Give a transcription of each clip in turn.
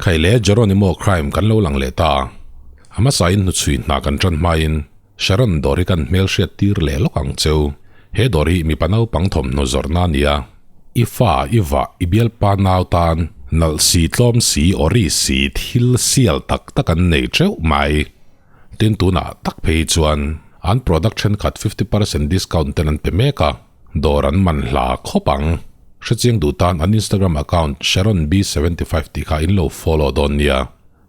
Khai le Jeronimo crime kan lo lang leh ta. A hmasain hnuchhui hna kan tan hmain Sharon dawr hi kan hmelhriat tir leh lawk ang cheu. He dawr hi mipa naupang thawmhnaw zawrhna a ni a. I fa, i vah, i bialpa nau tan nalh si, tlawm si, awri si, thil sial tak tak an nei teuh mai. Tin tunah tak phei hi chuan an product thenkhat 50% discount ten an pe mek a. Dawr an man hla khawp ang. Hrechiang duh tan an Instagram account Sharon B 75 tih kha in lo follow dawn nia.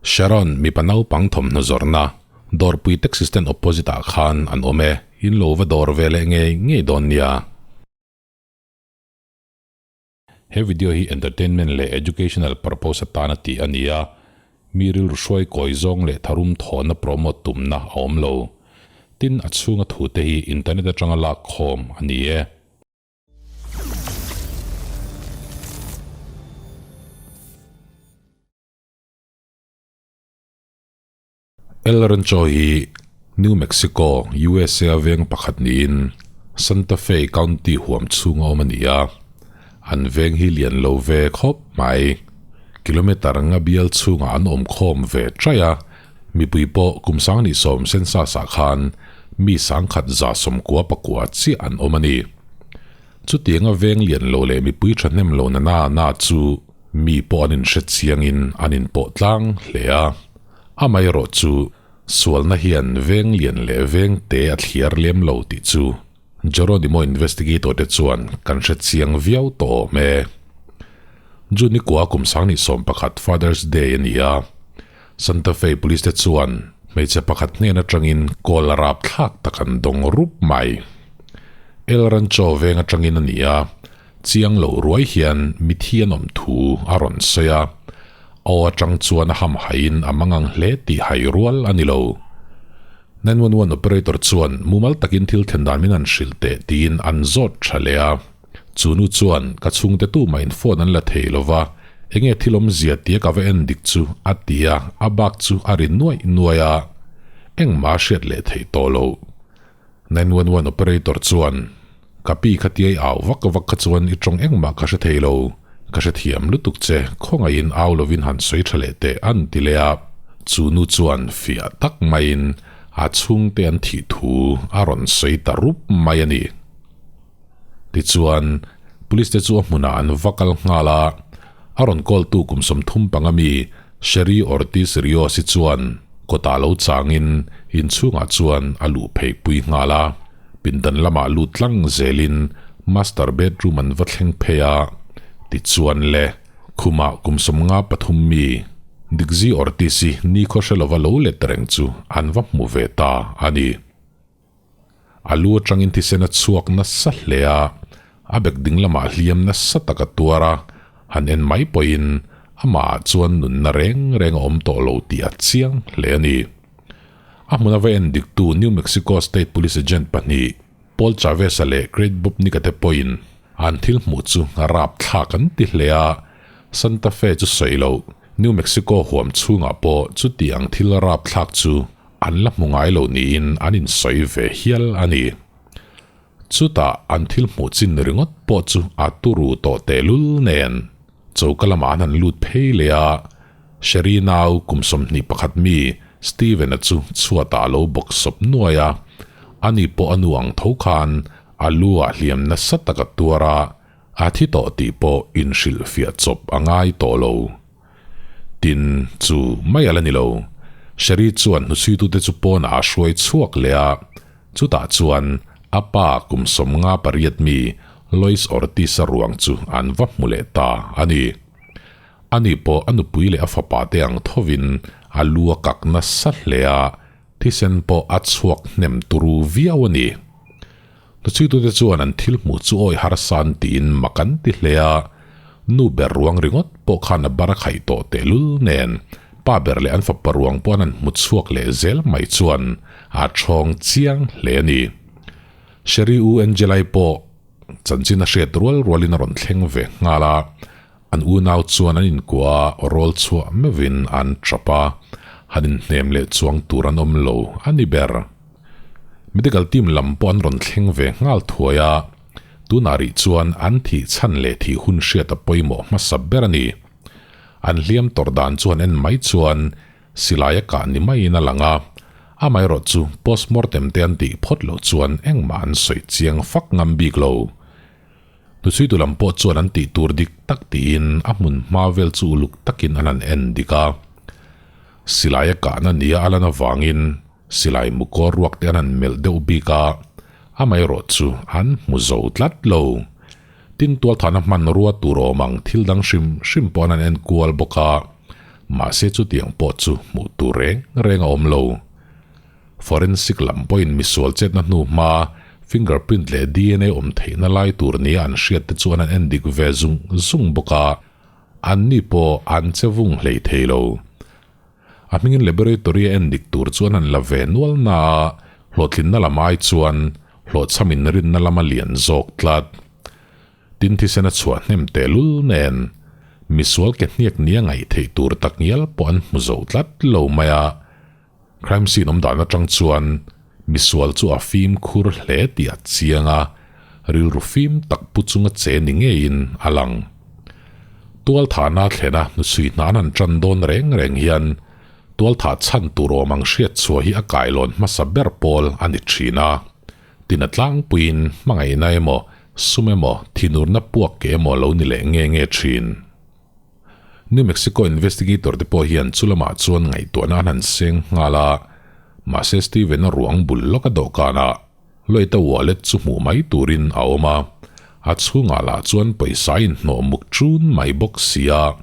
Sharon mipa naupang thawmhnaw zawrhna Dawrpui taxi stand opposite ah khan an awm e, in lo va dawr ve leh ngei ngei dawn nia. He video hi entertainment leh educational purpose atana tih a ni a, mi rilru hruai kawi zawng leh tharum thawhna promote tumna a awm lo. Tin, a chhunga thute hi internet atanga lak khawm a ni e. El Rancho hi New Mexico, USA a veng pakhat niin Santa Fe County huam chhunga awm a ni a. An veng hi lian lo ve khawp mai. Kilometer nga bial chhungah an awm khawm ve chaih a, mipui pawh kum sang nih sawm census ah khan mi sangkhat 190 pakua chiah an awm a ni. Chutianga veng lian lo leh mipui thahnem lo na na na chu mi pawh an inhre chiangin an inpawh tlang hle a. Amaherawh chu sualna hian veng lian leh veng te a thliar lem lo tih chu Jeronimo investigator te chuan kan hre chiang viau tawh awm e. June nikua kum 2011 Father's Day a ni a, Santa Fe Police te chuan hmeichhe pakhat hnen atangin call a rap thlak tak an dawng rup mai. El Rancho veng atangin a ni a, Chiang loh ruai hian mithi an awm thu a rawn sawi a, aw atang chuan a hamhaiin a mangang hle tih hai rual a ni lo. 911 operator chuan mumal takin thil thlen dan min han hrilh teh tiin an zawt tha leh a. Chu nu chuan ka chhungte tumah in phone an la thei lo va, enge thil awmzia tia ka va en dik chu a ti a, a bak chu a ri nuaih nuaih a, engmah a hriat leh theih tawh lo. 911 operator chuan, Ka pi kha tiai au vak vak kha chuan i tawng engmah ka hre thei lo, ka hre thiam lutuk che, khawngaihin au lovin han sawi tha leh teh an ti leh a. Chu nu chuan fiah tak maiin a chhungte an thih thu a rawn sawi ta rup mai a ni. Tichuan, police te chu a hmunah an va kal nghal a, a rawn call tu kum 35 mi Sherry Ortiz Rios-i chuan kawtah lo changin inchhungah chuan a luh phei pui nghal a. Pindan lamah lut tlang zelin master bedroom an va thleng phei a, tichuan le, khumah kum 53 mi Dixie Ortiz-i nikhaw hre lova lo let reng chu an va hmu ve ta a ni. A lu atangin thisen a chhuak nasa hle a, a bek ding lamah hliam nasa tak a tuar a, han en mai pawhin amahah chuan nunna reng reng a awm tawh lo tih a chiang hle a ni. A hmuna va en diktu New Mexico State Police agent pahnih Paul Chavez-a leh Craig Bubnik-a te pawhin an thil hmuh chu rapthlak an ti hle a, Santa Fe chu sawi loh New Mexico huam chhungah pawh chuti ang thil rapthlak chu an la hmu ngai lo niin an insawi ve hial a ni. Chutah an thil hmuh chin ringawt pawh chu a turu tawh tehlul nen choka lamah an han lut phei leh a, Sherry nau kum 21 mi Steven-a chu chhuatah a lo bawk sawp nuai a, ani pawh a nu ang tho khan a lu ah hliam nasa tak a tuar a, a thi tawh tih pawh inhrilhfiah chawp a ngai tawh lo. Tin, chu mai a la ni lo. Sherry chuan hnuchhuitute chu pawnah a hruai chhuak leh a, chutah chuan a pa kum 58 mi Lois Ortiz-a ruang chu an va hmu leh ta a ni. Ani pawh a nupui leh a fapa te ang thovin a lu a kak nasa hle a, thisen pawh a chhuak hnem turu viau a ni. Hnuchhuitute chuan an thil hmuh chu awi harsa an tiin mak an ti hle a, nu ber ruang ringawt pawh khan a bar a khaih tawh tehlul nen pa ber leh an fapa ruang pawh an han hmu chhuak leh zel mai chuan a thawng chiang hle a ni. Sherry u Angelai pawh chanchin a hriat rual rualin a rawn thleng ve nghal a, an unau chuan an inkuah a, rawl chhuah meuhin an tap a, han inhnem leh chuang tur an awm lo a ni ber. Medical team lam pawh an rawn thleng ve nghal thuai a, tunah rih chuan an thih chhan leh thih hun hriat a pawimawh hmasa ber a ni. An hliam tawrh dan chu han en mai chuan silai a kah ni maiin a lang a, amaherawh chu postmortem te an tih phawt loh chuan engmah an sawi chiang fak ngam bik lo. Hnuchhuitu lam pawh chuan an tih tur dik tak tiin a hmun hma vel chu uluk takin an han en dik a. Silai a kahna nia a lan avangin silai mukawr ruak te an han melh deuh bik a, amaherawh chu an hmu zo tlat lo. Tin tualthahna hmanrua tur awm ang thil dang hrim hrim pawh an han en kual bawk a, mahse chutiang pawh chu hmuh tur reng reng a awm lo. Forensic lam pawhin misual chetna hnu hma fingerprint leh dna awm theihna lai tur nia an hriat te chuan an en dik ve zung zung bawk a, anni pawh an che vung hlei thei lo. A hmingin laboratory a en dik tur chuan an la ve nual na a, hlawhtlinna lam ai chuan hlawhchham inrinna lama lian zawk tlat. Tin thisen a chhuah hnem tehlul nen misual ke hniak nia ngaih theih tur tak ngial pawh an hmu zo tlat lo mai a. Crime scene awm dan atang chuan misual chu a fimkhur hle tih a chiang a, rilru fim tak pu chunga che ni ngeiin a lang. Tualthahna thlena hnuchhui hna an han tan dawn reng reng hian tualthah chhan tur awm ang hriat chhuah hi a kailawn hmasa ber pawl a ni thin a. Tina tlangpuiin hmangaihna emaw, sum emaw, thinurna puak ke emaw lo ni leh nge nge thin. New Mexico investigator te pawh hian chu lamah chuan ngaihtuahna an han seng nghal a, mahse Steven-a ruang bul lawka dawhkanah Lloyd-a wallet chu hmuh mai turin a awm a, a chhungah lah chuan pawisa a inhnawh muk ṭun mai bawk si a,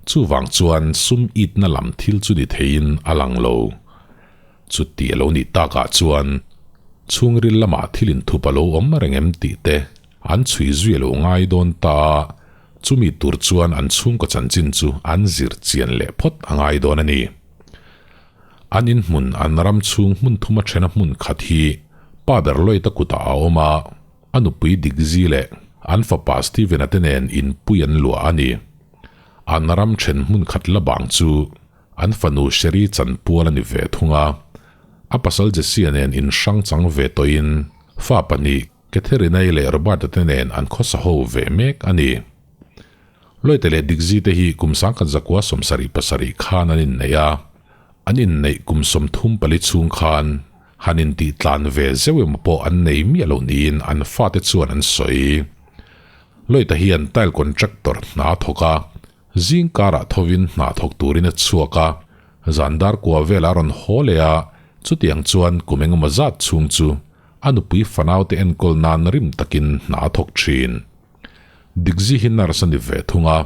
chuvang chuan sum itna lam thil chu ni theiin a lang lo. Chuti a lo nih takah chuan chhungril lamah thil inthup a lo awm reng em tih te an chhui zui a lo ngai dawn ta a, chumi tur chuan an chhungkaw chanchin chu an zir chian leh phawt a ngai dawn a ni. An inhmun an ram chhung hmun thuma thena hmun khat hi pa ber Lloyd-a kutah a awm a, a nupui Dikzi leh an fapa Steven-a te nen inpui an luah a ni. An ram then hmun khat la bang chu An fanu Sherry chanpual a ni ve thung a, a pasal Jesse-a nen inhrang chang ve tawhin fa pahnih Catherine-i leh Robert-a te nen an khawsa ho ve mek a ni. Lloyd-a leh Dixie te hi kum 1907 khan an inneih a, an inneih kum 34 chhung khan han intih tlan ve zeuh emaw pawh an nei miah lo niin an fate chuan an sawi. Lloyd-a hian tile contractor hna a thawk a, Zing karah thovin hna thawk turin a chhuak a, zan dar kua velah a rawn haw leh a, chutiang chuan kum engemaw zat chhung chu a nupui fanaute enkawl nan rim takin hna a thawk thin. Dikzi hi nurse a ni ve thung a,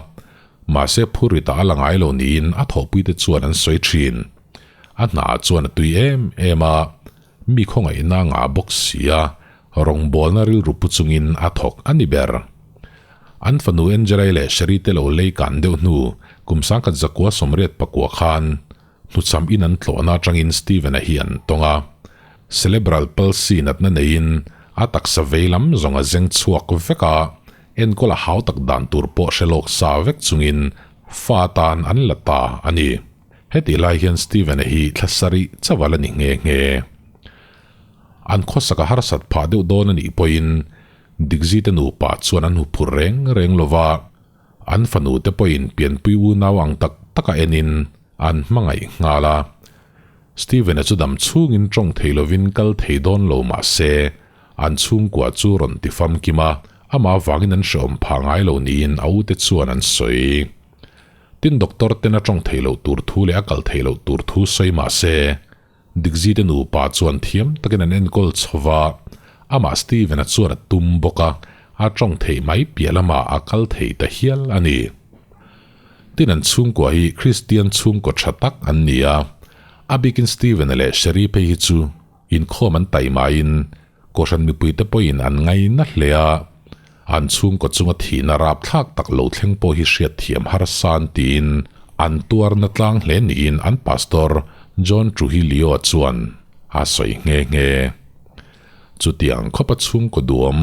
mahse phurritah a la ngai lo niin a thawhpuite chuan an sawi thin. A hnaah chuan a tui em em a, mi khawngaihna a ngah bawk si a, rawngbawlna rilru pu chungin a thawk a ni ber. An fanu Angela-i leh Sherry te lo lei kan deuh hnu kum 1989 khan hnuchham in an tlawhna atangin Steven-a hi an tawng a. Cerebral palsy natna neiin a taksa vei lam zawng a zeng chhuak vek a, enkawl a hau tak dan tur pawh hre lawk sa vek chungin fa atan an la ta a ni. Hetih lai hian Steven-a hi thla sarih chauh a la ni nghe nghe. An khawsak a harsat phah deuh dawn a nih pawhin Dikzite nupa chuan an huphurh reng reng lo va, an fanu te pawhin pianpui unau ang tak taka enin an hmangaih nghal a. Steven-a chu dam chhungin tawng thei lovin kal thei dawn lo mah se, an chhungkua chu rawn ti famkim a, amah avangin an hrehawm phah ngai lo niin a ute chuan an sawi. Tin doctor ten a tawng thei loh tur thu leh a kal thei loh tur thu sawi mah se, Dikzite nupa chuan thiam takin an enkawl chho va, amah Steven-a chuan a tum bawk a, a tawng theih mai piah lamah a kal thei ta hial a ni. Tin an chhungkua hi Kristian chhungkaw tha tak an ni a, a bikin Steven-a leh Sherry phei hi chu inkhawm an taimaiin Kohhran mipuite pawhin an ngaina hle a, an chhungkaw chunga thihna rapthlak tak lo thleng pawh hi hriatthiam harsa an tiin an tuarna tlang hle niin an Pastor John Trujillo chuan a sawi nghe nghe. Chutiang khawpa chhungkaw duam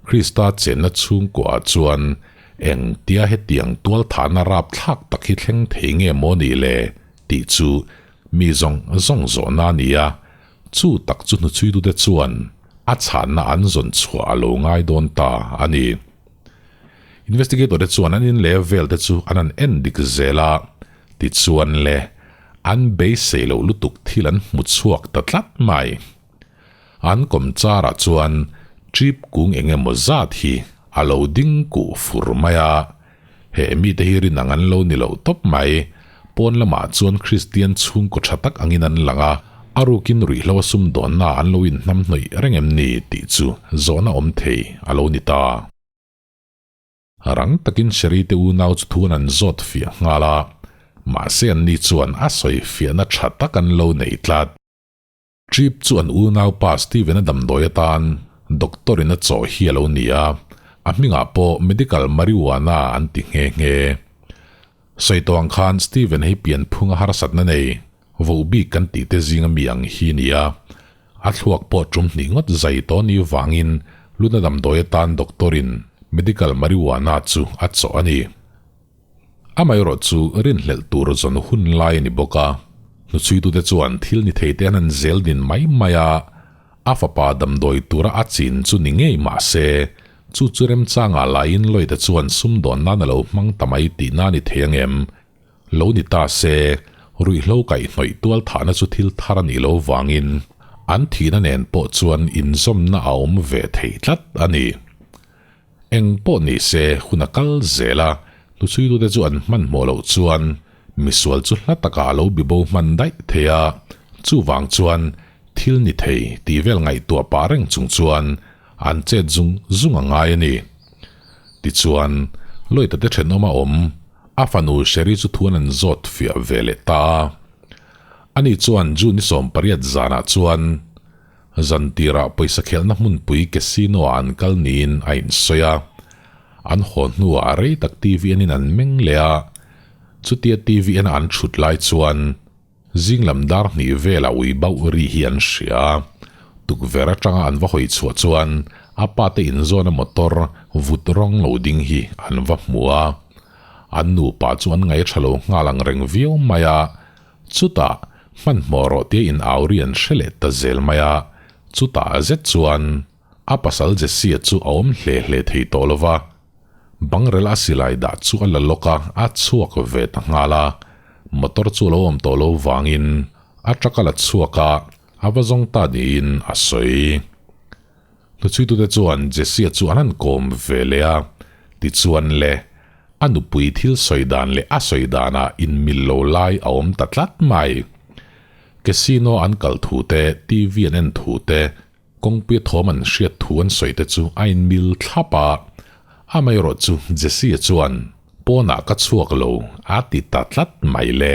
Krista chenna chhungkuaah chuan engtia hetiang tualthahna rapthlak tak hi thleng thei nge maw ni le tih chu mi zawng zawng zawhna a ni a, Chu tak chu hnuchhuitute chuan a chhanna an zawn chhuah a lo ngai dawn ta a ni. Investigator te chuan an in leh vel te chu an han en dik zel a, tichuan le an beisei loh lutuk thil an hmu chhuak ta tlat mai. An kawmchar ah chuan trip kung eng emaw zat hi a lo ding kuh fur mai a, he mite hi rin ang an lo ni lo tawp mai. Pawn lamah chuan Kristian chhungkaw tha tak angin an lang a, a rukin ruihhlo a sumdawnna an lo inhnamhnawih reng em ni tih chu zawhna awm thei a lo ni ta. Rang takin Sherry te unau chu thu an zawt fiah nghal a, mahse anni chuan a sawi fiahna tha tak an lo nei tlat. Trip chu an unaupa Steven-a damdawi atan doctor in a chawh hi a lo ni a, a hmingah pawh medical marijuana an ti nghe nghe. Sawi tawh ang khan Steven hi pianphunga harsatna nei voh bik kan tih te zinga mi ang hi a ni a, a thluak pawh tum hnih ngawt zai tawh ni vangin luna damdawi atan doctor in medical marijuana chu a chawh a ni. Amaherawh chu rinhlelh tur zawn hun lai a ni bawk a, hnuchhuitute chuan thil ni thei te an han zel din mai mai a, a fapa damdawi tura a chin chu ni ngei mah se, chu chu remchangah laiin Lloyd-a chuan sumdawn nan a lo hmang ta mai tihna a ni thei ang em? Lo ni ta se, ruihhlo kaihhnawih tual thahna chu thil thar a nih lo vangin an thihna nen pawh chuan inzawmna a awm ve thei tlat a ni. Eng pawh ni se, hun a kal zel a, hnuchhuitute chu an hmanhmawh loh chuan misual chu hla takah a lo bibo hman daih thei a, chuvang chuan thil ni thei tih vel ngaihtuah pah reng chung chuan an chet zung zung a ngai a ni. Tichuan, Lloyd-a te thenawma awm a fanu Sherry chu thuan an zawt fiah ve leh ta a. Ani chuan June ni 18 zanah chuan Zan tirah pawisa khelhna hmunpui casino ah an kal niin a insawi a. An haw hnuah rei tak TV enin an meng leh a. Chutia TV ena an thut lai chuan zing lam dar hnih velah ui bauh ri hi an hria a. Tukverh atanga an va hawi chhuah chuan a pa te inzawna motor vut rawng lo ding hi an va hmu a. An nupa chu an ngaih tha lo nghal ang reng viau mai a. Chutah, hmanhmawh rawh tia in au ri an hre leh ta zel mai a, chutah zet chuan a pasal Jesse-a chu a awm hle hle thei tawh lo va. Bangrel a silai dah chu a la lawk a, a chhuak ve ta nghal a. Motor chu a lo awm tawh lo vangin a truck a la chhuak a, a va zawng ta niin a sawi. Hnuchhuitute chuan Jesse-a chu an han kawm ve leh a, tichuan le, a nupui thil sawi dan leh a sawi danah inmil lo lai a awm ta tlat mai. Casino an kal thu te, TV an en thu te, kawngpui thawm an hriat thu an sawi te chu a inmil thlap a, amaherawh chu Jesse-a chuan pawnah ka chhuak lo a ti ta tlat mai le.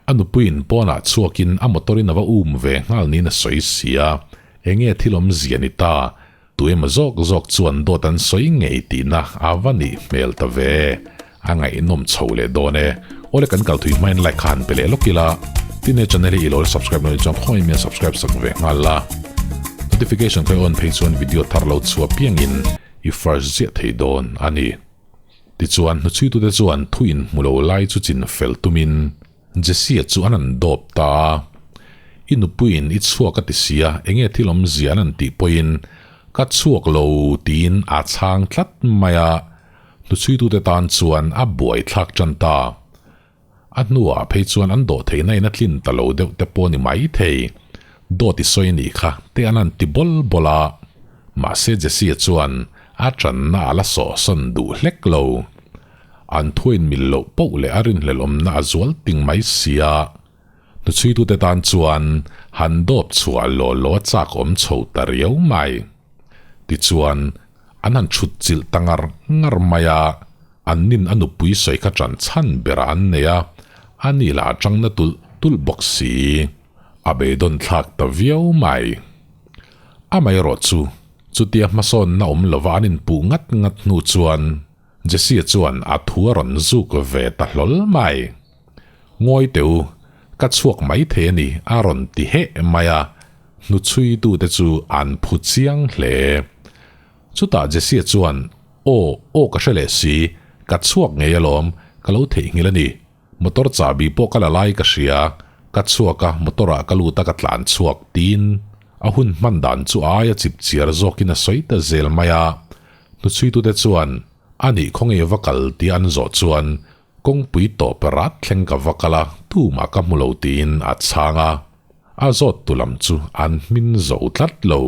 A nupuiin pawnah chhuakin a motor-in a va um ve nghal niin a sawi si a, Enge thil awmzia ni ta? Tu emaw zawk zawk chuan dawt an sawi ngei tihna a va nih hmel ta ve. A ngaihnawm chho leh dawn e. Awle kan kal thui hmain like kha han pe leh lawk ila. Tin he channel hi i lo subscribe lo nih chuan khawngaih mian subscribe sak ve nghal la. Notification kha i on phei chuan video thar lo chhuah piangin i first ziah thei dawn a ni. Tichuan hnuchhuitute chuan thu inhmu lo lai chu chin fel tumin Jesse-a chu an han dawp ta a, I nupuiin i chhuak a ti si a, enge thil awmzia an han tih pawhin ka chhuak lo tiin a chhang tlat mai a, hnuchhuitute tan chuan a buaithlak tan ta. A hnuah phei chuan an dawh theihna in a tlin ta lo deuh te pawh ni mai thei, dawt i sawi anih kha te an han ti bawl bawl a, mahse Jesse-a chuan a tanna a la sawhsawn duh hlek lo. An thuain mil loh poh leh a rinhlelh awmna a zual ting mai sia. Hnuchhuitute tan chuan han dawp chhuah law law a chak awm chho ta riau mai. Tichuan, an han chhut chilh ta ngar ngar mai a, an nin a nupui sawi kha ṭan chhan berah an nei a, a ni lah a ṭang na tulh tulh bawk si. A beidawn thlak ta viau mai. Amaherawh chu, chutia hmasawnna awm lova an inpuh ngat ngat hnu chuan, Jesse-a chuan a thu a rawn zuk ve ta hlawl mai. Ngawi teh u, ka chhuak mai thei a ni a rawn ti heh mai a, hnuchhuitute chu an phu chiang hle. Chutah Jesse-a chuan, Aw, aw ka hre leh si, ka chhuak ngei alawm, ka lo theihnghilh a ni. Motor chahbi pawh ka la lai ka hria, ka chhuak a, motor ah ka lut a ka tlan chhuak tiin a hun hman dan chu a aia chip chiar zawkin a sawi ta zel mai a. Hnuchhuitute chuan Anih khawnge va kal tia an zawh chuan kawngpui tawp rat thleng ka va kal a, tumah ka hmu lo tiin a chhang a. A zawt tu lam chu an hmin zo tlat lo.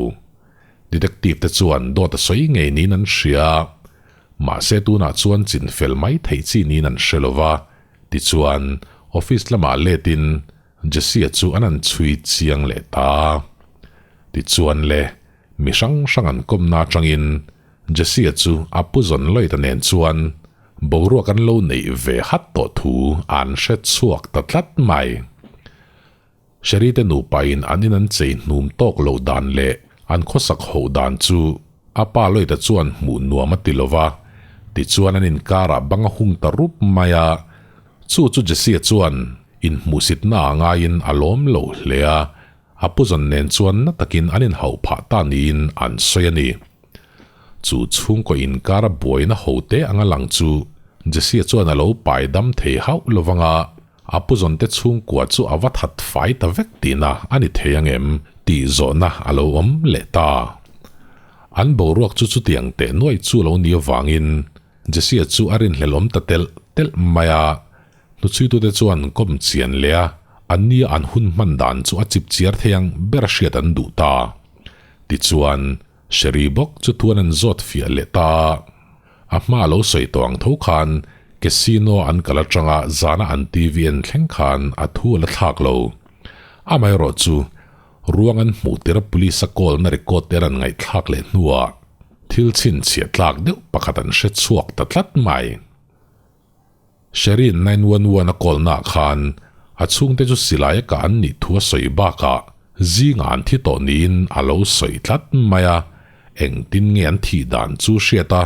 Detective te chuan dawt a sawi ngei niin an hria. Mahse tunah chuan chinfel mai theih chi niin an hre lo va, tichuan office lamah letin Jesse-a chu an an chhui chiang leh ta. Tichuan le, mi hrang hrang an kawmna atangin Jesse-a chu a pu zawn Lloyd-a nen chuan boruak an lo neih ve hat tawh thu an hre chhuak ta tlat mai. Sherry te nupain an in an chei hnum tawk loh dan leh an khawsak hoh dan chu a pa Lloyd-a chuan hmuh nuam a ti lo va, tichuan an inkarah bang a hung ta rup mai a. Chu chu Jesse-a chuan inhmuhsitna a ngaiin a lawm lo hle a, a pu zawn nen chuan na takin an inhauh phah ta niin an sawi a ni. Chu chhungkaw inkara buaina hote anga lang chu Jesse-a chuan a lo pai dam thei hauh lo vang a, a pu zawnte chhungkua chu a va that fai ta vek tihna a ni thei ang em tih zawhna a lo awm leh ta. An boruak chu chutiang teh nuai chu lo ni avangin Jesse-a chu a rinhlelh awm ta telh telh mai a, hnuchhuitute chuan kawm chian leh a, an nia an hun hman dan chu a chip chiar thei ang ber a hriat an duh ta. Tichuan, Sherry bawk chu tuan an zawt fiah leh ta a. A hma a lo sawi tawh ang tho khan casino an kal atanga zana an TV en thleng khan a thu a la thlak lo. Amaherawh chu, ruang an hmuh tir a police a call na record te an ngaihthlak leh hnuah, Thil chhinchhiah tlak deuh pakhat an hre chhuak ta tlat mai. Sherry 911 a call-naah khan a chhungte chu silai a kah an nih thu a sawi bakah zingah an thi tawh niin a lo sawi tlat mai a, engtin nge an thih dan chu hriat a,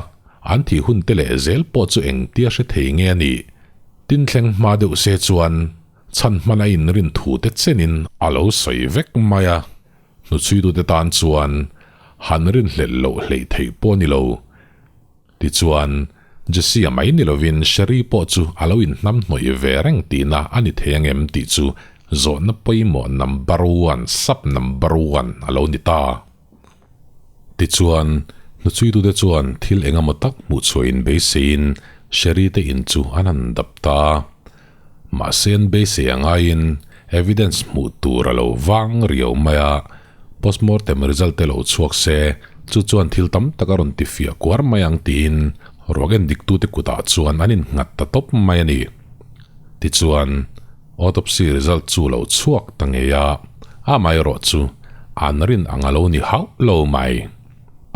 an thih hun te leh zel pawh chu engtia hre thei nge a nih? Tin thleng hma deuh se chuan chhan hman a inrin thu te chenin a lo sawi vek mai a. Hnuchhuitute tan chuan han rinhlelh loh hleih theih pawh a ni lo. Tichuan, Jesse-a mai ni lovin Sherry pawh chu a lo inhnamhnawih ve reng tihna a ni thei ang em tih chu zawhna pawimawh number one, sub number one a lo ni ta. Tichuan, hnuchhuitute chuan thil eng emaw tak hmuh chhuahin beiseiin Sherry te in chu an han dap ta. Mahse an beisei a ngaiin evidence hmuh tur a lo vang riau mai a, postmortem result te lo chhuak se chu chuan thil tam tak a rawn ti fiah kuar mai ang tiin ruak en diktute kutah chuan an innghat ta tawp mai a ni. Tichuan, autopsy result chu lo chhuak ta ngei a, amaherawh chu an rin ang a lo ni hauh lo mai.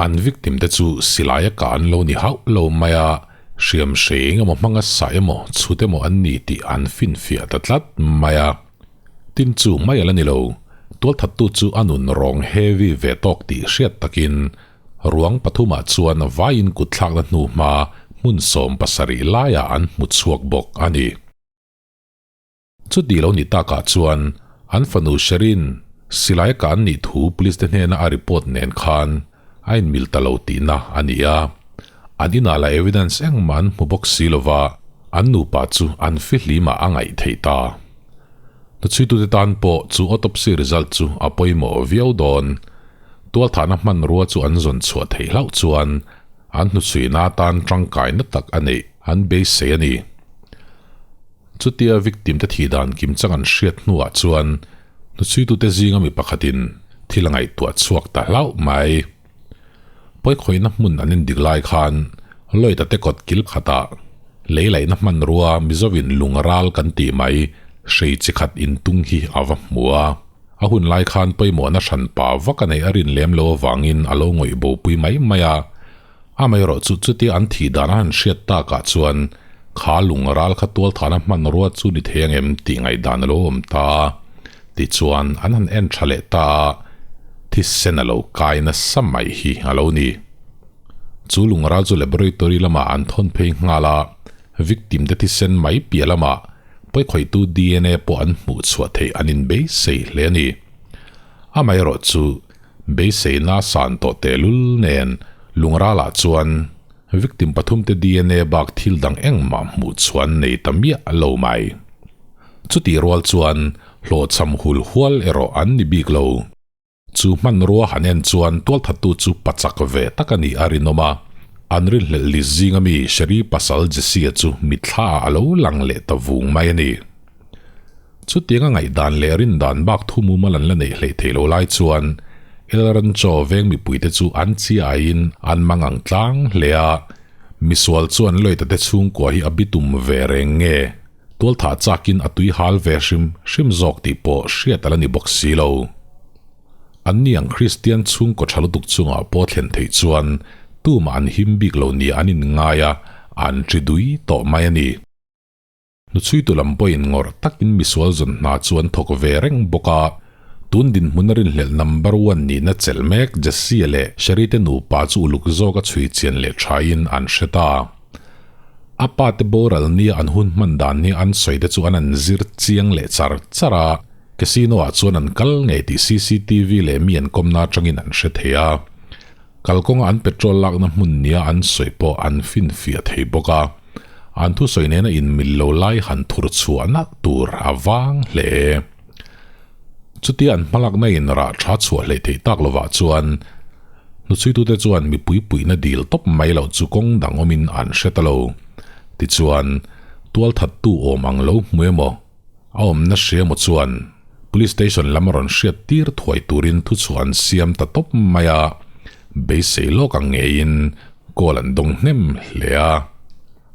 An victim te chu silai a kah an lo ni hauh lo mai a, Hriam hreng emaw hmanga sa emaw chhut emaw an ni tih an finfiah ta tlat mai a. Tin chu mai a la ni lo, tualthattu chu a nun rawng heavy ve tawk tih hriat takin ruang pathumah chuan vaiin kutthlakna hnuhma hmun 70 laiah an hmu chhuak bawk a ni. Chuti lo ni takah chuan an fanu Sherin silai a kah an nih thu police te hnena a report nen khan a inmil ta lo tihna a ni a. An inah lah evidence engmah an hmu bawk si lova, an nupa chu an fihlimah a ngaih theih ta. Hnuchhuitute tan pawh chu autopsy result chu a pawimawh viau dawn. Tualthahna hmanrua chu an zawn chhuah theih hlauh chuan an hnuchhuina atan tangkaina tak a neih an beisei a ni. Chutia victim te thih dan kim chang an hriat hnuah chuan hnuchhuitute zinga mi pakhatin thil a ngaihtuah chhuak ta hlauh mai. Pawikhawihna hmun an indik lai khan Lloyd-a te kawt kil khatah lei laihna hmanrua Mizovin lung ral kan tih mai hrei chi khat intung hi a va hmu a. A hun lai khan pawimawhna hranpa vak a neih a rin lem lo avangin a lo ngawih bopui mai mai a. Amaherawh chu chutia an thih dan a han hriat takah chuan kha lung ral kha tualthana hmanrua chu ni thei ang em tih ngaihdan a lo awm ta a, tichuan an han en tha leh ta a, thisen a lo kai nasa mai hi a lo ni. Chu lung ral chu laboratory lamah an thawn phei nghal a, victim te thisen mai piah lamah pawikhawihtu dna pawh an hmuh chhuah theih an inbeisei hle a ni. Amaherawh chu Beiseina san tawh tehlul nen Lungralah chuan victim pathumte dna bak thil dang engmah hmuh chuan nei ta miah lo mai. Chutih rual chuan hlawhchham hul hual erawh an ni bik lo. Chu hmanrua han en chuan tualthattu chu pachak ve tak a nih a rinawm a. An rinhlelh li zinga mi Sherry pasal Jesse-a chu mitthla ah a lo lang leh ta vung mai a ni. Chutianga ngaihdan leh rindan bak thu mumal an la neih hleih theih lo lai chuan El Rancho veng mipuite chu an chiaiin an mang ang tlang hle a, misual chuan Lloyd-a te chhungkua hi a bitum ve reng nge? Tualthah chakin a tui hal ve hrim hrim zawk tih pawh hriat a la ni bawk si lo. Anni ang Kristian chhungkaw tha lutuk chungah pawh thlen theih chuan tumah an him bik lo nia an inngai a, an ṭi dui tawh mai a ni. Hnuchhuitu lam pawhin ngawrh takin misual zawn hna chu an thawk ve reng bawk a, tun dinhmun a rinhlelh number one nihna chelh mek Jesse-a leh Sherry-te nupa chu uluk zawka chhui chian leh thain an hre ta. A pa te boral nia an hun hman dan hi an sawi te chu an an zir chiang leh char char a, casino ah chuan an kal ngei tih cctv leh mi an kawmna atangin an hre thei a. Kalkawnga an petrol lakna hmun nia an sawi pawh an finfiah thei bawk a, an thusawi nena inmil lo lai han thur chhuah nalh tur a vang hle. Chutia an hmalakna in rah tha chhuah hleih theih tak lovah chuan hnuchhuitute chuan mipui puihna dil tawp mai loh chu kawng dang awmin an hre ta lo. Tichuan, tualthattu awm ang lo hmu emaw, a awmna hria emaw chuan Police Station lam a rawn hriat tir thuai turin thuchhuah an siam ta tawp mai a, beisei lawk ang ngeiin call an dawng hnem hle a.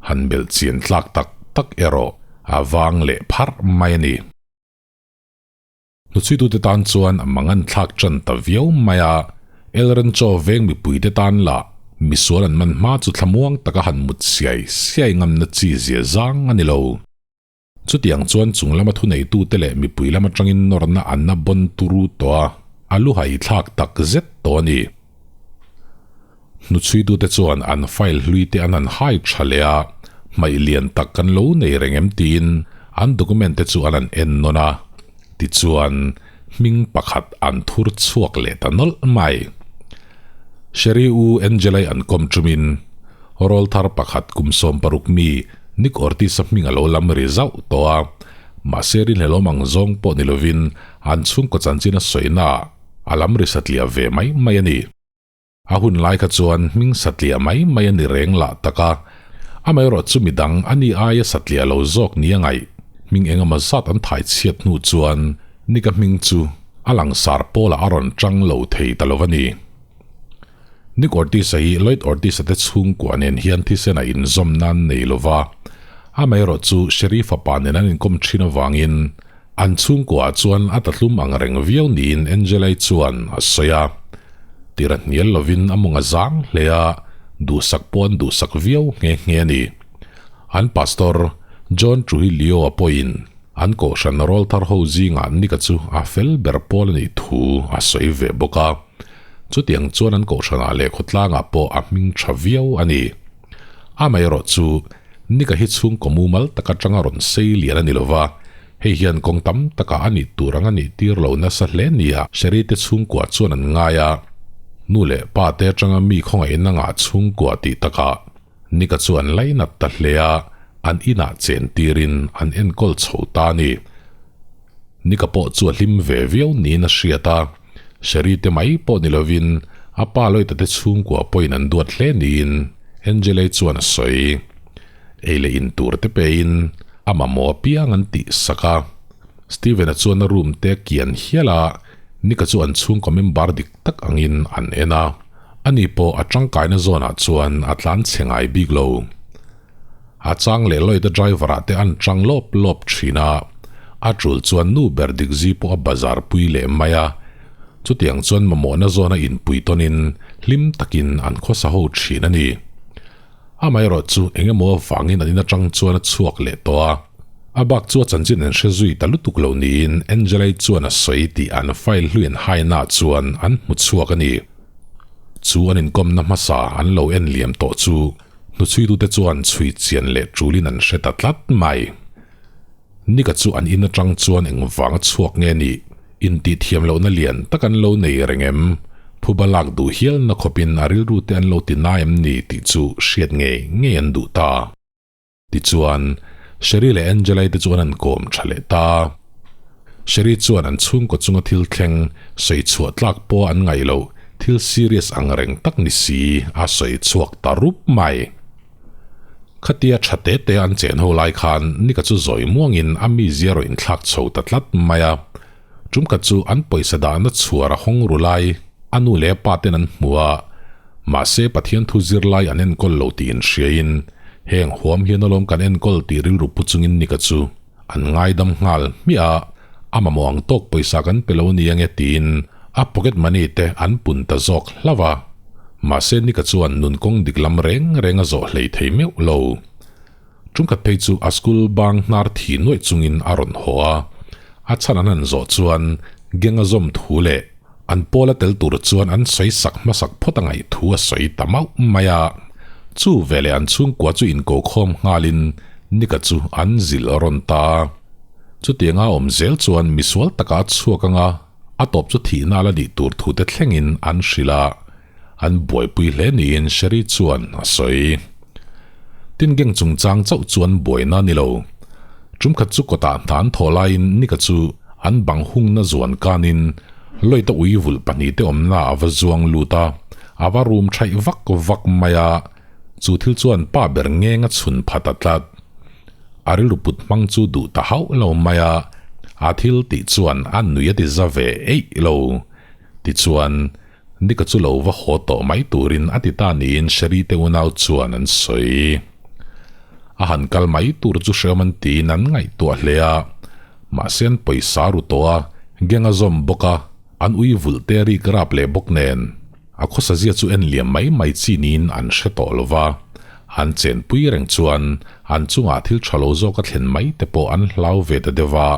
Han belh chian tlak tak tak erawh a vang leh pharh mai a ni. Hnuchhuitute tan chuan a mangan thlak tan ta viau mai a, El Rancho veng mipuite tan lah misual an man hma chu thlamuang taka han mut siai siai ngamna chi zia zang a ni lo. Chutiang chuan chung lama thuneitute leh mipui lam atangin nawrna an na bawn turu tawh a, a lu hai thlak tak zet tawh a ni. Hnuchhuitute chuan an file hlui te an han hai tha leh a, hmaih lian tak kan lo nei reng em tiin an document te chu an han en nawn a, tichuan hming pakhat an thur chhuak leh ta nawlh mai. Sherry U Angela-i an kawm chumin rawl thar pakhat kum 60 mi Nick Ortiz-a hming a lo lam ri zauh tawh a, mahse rinhlelawm ang zawng pawh ni lovin an chhungkaw chanchin a sawina ah a lam ri satliah ve mai mai a ni. A hun lai kha chuan hming satliah mai mai a ni reng lah tak a, amaherawh chu midang a ni aia satliah lo zawk ni a ngaih. Hming engemaw zat an thai chhiat hnu chuan Nika hming chu a langsar pawlah a rawn tang lo thei ta lo a ni. Nick Ortiz-a hi Lloyd Ortiz-a te chhungkua nen hian thisen a inzawm nan nei lo va, amaherawh chu Sherry fapa nen an inkawm thin avangin An chhungkuaah chuan a tahlum ang reng viau niin Angela-i chuan a sawi a. Tira hnial lovin a mawng a zang hle a, duhsak pawh an duhsak viau nghe nghe a ni. An pastor, John Trujillo-a pawhin an kohhran rawl thar ho zingah Nick-a chu a fel ber pawl a nih thu a sawi ve bawk a. Chutiang chuan an kohhranah leh khawtlangah pawh a hming tha viau a ni. Amaherawh chu Nika hi chhungkaw mumal tak atanga rawn sei lian a ni lova, hei hian kawng tam takah a nih tur ang a nih tir lo nasa hle nia Sherry te chhungkua chuan an ngai a. Nu leh pa te atanga mi khawngaihna ngah chhungkua tih takah Nika chu an lainat ta hle a, an inah chen tirin an enkawl chho ta a ni. Nika pawh chu a hlim ve viau niin a hriat a, Sherry te mai pawh ni lovin a pa Lloyd-a te chhungkua pawhin an duat hle niin Angela-i chuan a sawi. Ei leh in tur te pein a mamawh apiang an tih sak a. Steven-a chuan a room te a kian hial a, Nick-a chu an chhungkaw member dik tak angin an en a. Ani pawh a tangkaina zawnah chuan a tlan chhe ngai bik lo. A chang leh Lloyd-a driver-ah te an chang lawp lawp thin a, a tul chuan nu ber dik zi pawh a bazar pui leh mai a. Chutiang chuan mamawhna zawna inpui tawnin hlim takin an khawsa ho thin a ni. Amaherawh chu eng emaw avangin an in atang chuan a chhuak leh tawh a, a bak chu a chanchin an hre zui ta lutuk lo niin Angela-i chuan a sawi tih an file hlui an haina chuan an hmu chhuak a ni. Chu an inkawmna hmasa an lo en liam tawh chu hnuchhuitute chuan chhui chian leh tulin an hre ta tlat mai. Nika chu an in atang chuan engvanga chhuak nge nih? Intihthiam lohna lian tak an lo nei reng em? Phuba lak duh hialna khawpin a rilru te an lo ti na em ni tih chu hriat ngei ngei an duh ta. Tichuan, Sherry leh Angela-i te chuan an kawm tha leh ta. Sherry chuan an chhungkaw chunga thil thleng sawi chhuah tlak pawh an ngaih loh. Thil serious ang reng tak ni si a sawi chhuak ta rup mai. Khatia tha te te an chen ho lai khan Nika chu zawi muangin a mizia rawn inthlak chho ta tlat mai a. Tum khat chu an pawisa dahna chhuar a hawng ru lai a nu leh a pa ten an hmu a, mahse Pathian thu zir lai an enkawl lo tih inhriain heng huam hian alawm kan enkawl tih rilru pu chungin Nika chu an ngaidam nghal hmiah a, a mamawh ang tawk pawisa kan pe lo ni ange tiin a pocket money te an pun ta zawk hlauh a. Mahse Nika chuan nun kawng dik lam reng reng a zawh hlei thei meuh lo. Ṭumkhat phei chu a school bang hnar thi nuaih chungin a rawn haw a, a chhan an han zawh chuan gang a zawm thu leh an pawl a tel tur chuan an sawi sak hmasak phawt a ngaih thu a sawi ta mauh mai a. Chu veleh an chhungkua chu inko khawm nghalin Nika chu an zilh rawn ta. Chutianga awm zel chuan misual taka a chhuak anga a tawp chu thihna la nih tur thute thlengin an hrilh a. An buaipui hle niin Sherry chuan a sawi. Tin geng chungchang chauh chuan buaina a ni lo. Tumkhat chu kawtah hna an thawh laiin Nika chu an bang hungna zuan kanin Lloyd-a ui vulh pahnihte awmna a va zuang lut a, a va rum thaih vak vak mai a, chu thil chuan pa ber ngeng a chhun phat a tlat. A rilru put hmang chu duh ta hauh lo mai a, a thil tih chuan a nui a ti za ve eih lo. Tichuan, Nika chu lo va haw tawh mai turin a ti ta niin Sherry te unau chuan an sawi. A han kal mai tur chu hreawm an tiin an ngaihtuah hle a, mahse an pawisa ru tawh a, gang a zawm bawk a, an ui vulh te rik rap leh bawk nen. A khawsa zia chu en liam mai mai chi niin an hre tawh lo va, an chenpui reng chuan an chungah thil tha lo zawk a thlen mai te pawh an hlau ve ta deuh a,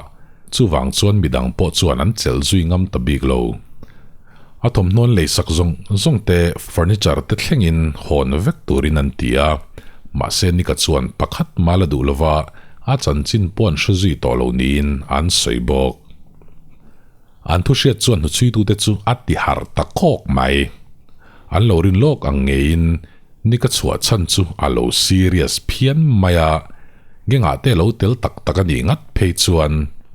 chuvang chuan midang pawh chuan an chelh zui ngam ta bik lo. A thawmhnawn lei sak zawng zawng te furniture te thlengin hawn vek turin an ti a, mahse Nika chuan pakhat mah la duh lova a chanchin pawh an hre zui tawh lo niin an sawi bawk. An thu hriat chuan hnuchhuitute chu a ti harh ta kawk mai. An lo rin lawk ang ngeiin Nika chhuah chhan chu a lo serious phian mai a, Gengah te lo tel tak tak a nih ngat phei chuan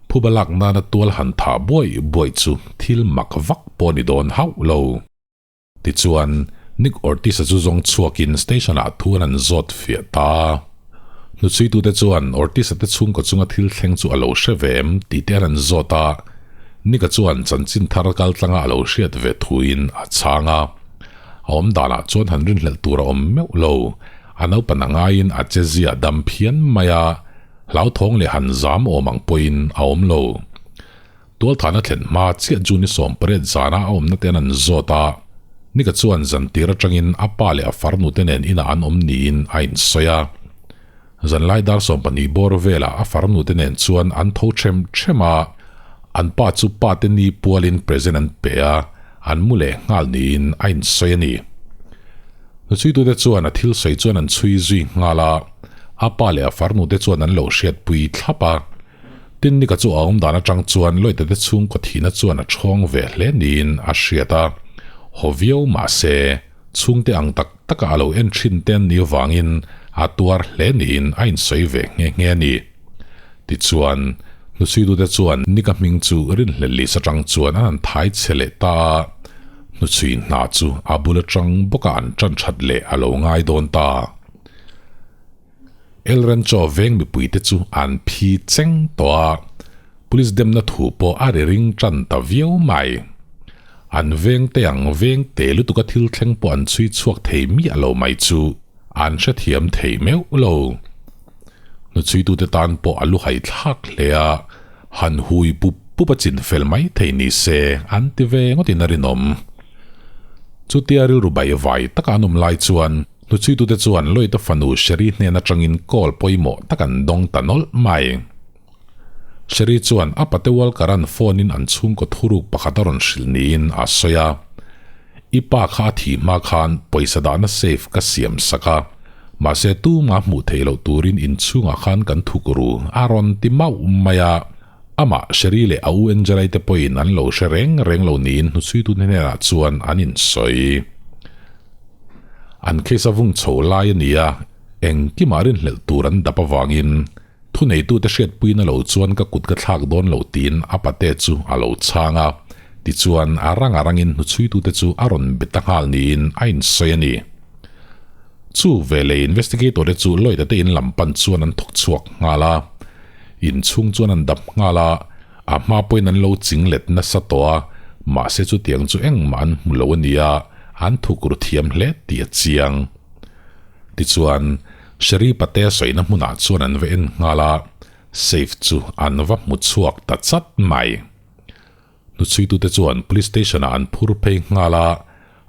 phuba lak nana tual han thah buai buai chu thil mak vak pawh ni dawn hauh lo. Tichuan, Nick Ortiz-a chu zawng chhuakin station-ah thu an han zawt fiah ta. Hnuchhuitute chuan Ortiz-a te chhungkaw chunga thil thleng chu a lo hre ve em tih te an han zawt a, Nick-a chuan chanchin thar kaltlanga a lo hriat ve thuin a chhang a. A awm danah chuan han rinhlelh tur a awm meuh lo. A naupan a ngaiin a che zia dam phian mai a, hlauthawng leh han zam awm ang pawhin a awm lo. Tualthahna thlen hma chiah June 18 zana a awmna ten an zawt a, Nika chuan zantir atangin a pa leh a farnute nen inah an awm niin a insawi a. Zanlai dar 12 bawr velah a farnute nen chuan an tho them them a, an pa chu pa te ni pualin present an pe a, an mu leh nghal niin a insawi a ni. Hnuchhuitute chuan a thil sawi chuan an chhui zui nghal a, a pa leh a farnute chuan an lo hriatpui thlap a. Tin Nika chu a awm dan atang chuan Lloyd-a te chhungkaw thihna chuan a chhawng ve hle niin a hriat a, haw viau mah se chhungte ang tak taka a lo en thin te an nih avangin a tuar hle niin a insawi ve nghe nghe a ni. Tichuan, hnuchhuitute chuan Nika hming chu rinhlelh list atang chuan an han thai chhe leh ta a, hnuchhui hna chu a bul atang bawka an tan that leh a lo ngai dawn ta. El Rancho veng mipuite chu an phi cheng tawh a, police demna thu pawh a ri ring tan ta viau mai. An veng te ang veng te lutuka thil thleng pawh an chhui chhuak thei miah lo mai chu an hrethiam thei meuh lo. Hnuchhuitute tan pawh a lu haithlak hle a, han hui pup pup a chin fel mai thei ni se an ti ve ngawtin a rinawm. Chutia rilru baihvai taka an awm lai chuan hnuchhuitute chuan Lloyd-a fanu Sherry hnen atangin call pawimawh tak an dawng ta nawlh mai. Sherry chuan a pate Walker-a'n phone-in an chhungkaw thuruk pakhat a rawn hrilh niin a sawi a. I pa kha a thih hma khan pawisa dahna safe ka siam sak a, mahse tuma hmuh theih loh turin inchhungah khan kan thuk ru a rawn ti mauh mai a. Amah Sherry leh a u Angela-i te pawhin an lo hre reng reng lo niin hnuchhuitu hnenah chuan an insawi. An case a vung chho lai a ni a, engkimah rinhlelh tur an dap avangin Thuneitute hriatpuina lo chuan ka kut ka thlak dawn lo tiin a pate chu a lo chhang a. Tichuan, a rang a rangin hnuchhuitute chu a rawn be ta nghal niin a insawi a ni. Chu veleh investigator te chu Lloyd-a te in lam pan chuan an thawk chhuak nghal a. Inchhung chuan an dap nghal a, a hma pawhin an lo ching let nasa tawh a, mahse chutiang chu engmah an hmu lo a nia, an thuk ru thiam hle tih a chiang. Tichuan, Sherry pate sawina hmunah chuan an va en nghal a, safe chu an va hmu chhuak ta chat mai. Hnuchhuitute chuan Police Station-ah an phur phei nghal a,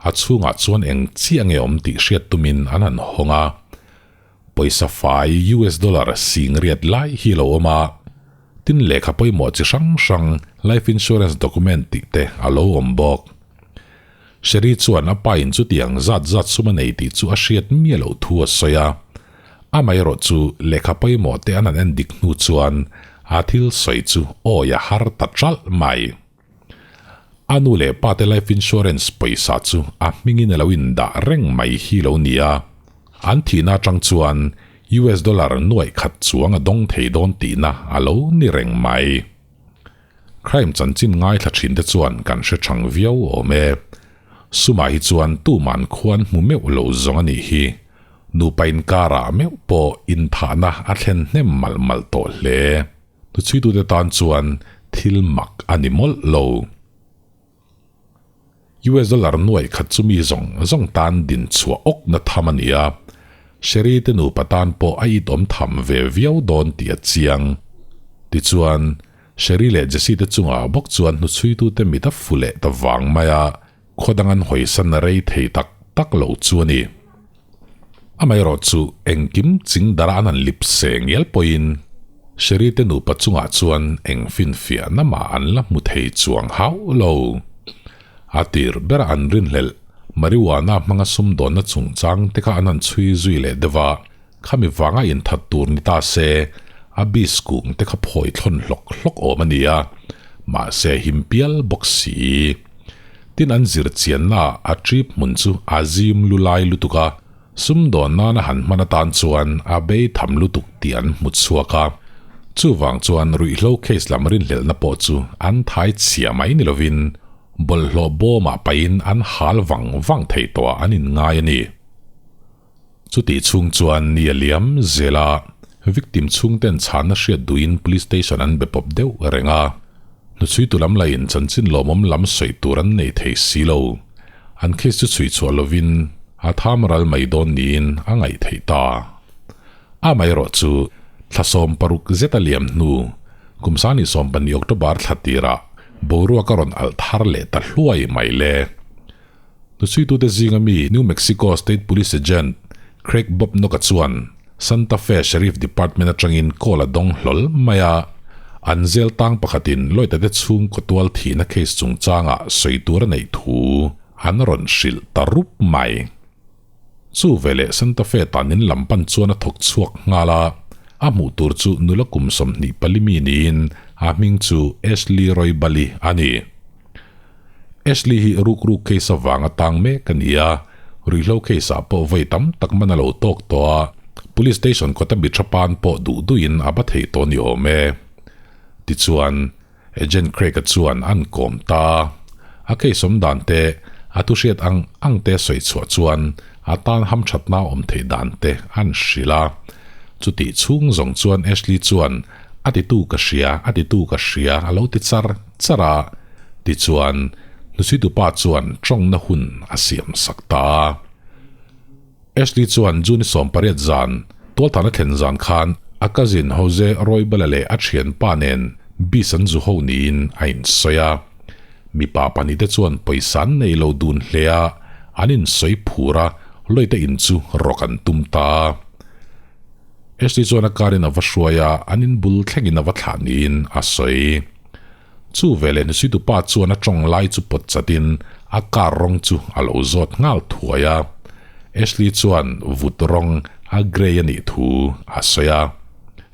a chhungah chuan eng chiah nge awm tih hriat tumin an han hawng a. Pawisa fai US dollar sing riat lai hi a lo awm a, tin lehkha pawimawh chi hrang hrang life insurance document tih te a lo awm bawk. Sherry chuan a pa in chutiang zat zat sum a nei tih chu a hriat miah loh thu a sawi a. Amaherawh chu lehkha pawimawh te an han en dik hnu chuan a thil sawi chu awi a har ta ṭalh mai. A nu leh pa te life insurance pawisa chu a hmingin a lo indah reng mai hi lo ni a. An thihna aṭang chuan US dollar nuaih khat chuang a dawng thei dawn tihna a lo ni reng mai. Crime chanchin ngaithla thin te chuan kan hre chang viau awm e. Sumah hi chuan tuman khuan hmu meuh lo zawng a nih hi. Nupa inkarah meuh pawh inthahna a thlen hnem malh malh tawh hle. Hnuchhuitute tan chuan thil mak a ni mawlh lo. US dollar nuaih khat chu mi zawng zawng tan din chhuah awk na tham a ni a, Sherry te nupa tan pawh a it awm tham ve viau dawn tih a chiang. Tichuan, Sherry leh Jesse te chungah bawk chuan hnuchhuitute mit a fu leh ta vang mai a, khaw dang an hawisan rei thei tak tak lo chu a ni. Amaherawh chu engkim ching dara an han lip se ngial pawhin Sherry te nupa chungah chuan eng finfiahna mah an la hmu thei chuang hauh lo. A tir bera an rinhlelh marijuana hmanga sumdawnna chungchang te kha an han chhui zui leh deuh a, khami vanga inthat tur ni ta se a bis kung te kha phawi thlawn hlawk hlawk awm a ni a, mahse him pial bawk si. Tin an zir chianna a trip hmun chu a zim lu lai lutuk a, sumdawn nana han hman atan chuan a bei tham lutuk tih an hmu chhuak a. Chuvang chuan ruihhlo case lam rinhlelhna pawh chu an thai chhia mai ni lovin bawlhhlawh bawmah pahin an hal vang vang thei tawhah an inngai a ni. Chutih chhung chuan ni a liam zel a, victim chhungten chhanna hriat duhin police station an be pawp deuh reng a. Hnuchhuitu lam lahin chanchin lawmawm lam sawi tur an nei thei si lo. An case chu chhui chhuah lovin a tham ral mai dawn niin a ngaih theih ta. Amaherawh chu thla 60 zet a liam hnu kum 22 October thla tirah boruak a rawn alh thar leh ta hluai mai le. Hnuchhuitute zinga mi New Mexico State Police Agent Craig Bobnock-a chuan Santa Fe Sheriff Department atangin call a dawng hlawl mai a, an zel tang pakhatin Lloyd-a te chhungkaw tual thihna case chungchangah sawi tur a neih thu an rawn hrilh ta rup mai. Chu veleh Santa Fe tanin lam pan chuan a thawk chhuak nghal a, a hmuh tur chu nula kum 24 mi niin a hming chu Ashley Roybal-i a ni. Ashley hi ruk ruk case avanga tang mek a ni a, ruihhlo case ah pawh vawi tam tak man a lo tawk tawh a, police station kawta mi tha pan pawh duh duhin a ba thei tawh ni awm e. Tichuan, Agent Craig-a chuan an kawm ta a, a case awm dan te, a thu hriat ang ang te sawi chhuah chuan a tan hamthatna awm theih dan te an hrilh a. Chutih chhung zawng chuan Ashley chuan a titu ka hria, a titu ka hria a lo ti char char a. Tichuan, hnuchhuitupa chuan tawngna hun a siam sak ta a. Ashley chuan June 18 zan, tualthahna thlen zan khan a cousin Jose Roybal-a leh a thianpa nen bis an zu ho niin a insawi a. Mipa pahnihte chuan pawisa an nei lo dun hle a, an insawi phur a, Lloyd-a in chu rawk an tum ta a. Ashley chuan a car in a va hruai a, an inbul thlengin a va thlah niin a sawi. Chu veleh hnuchhuitupa chuan a tawng lai chu pawt chatin a car rawng chu a lo zawt nghal thuai a. Ashley chuan vut rawng a grey a nih thu a sawi a.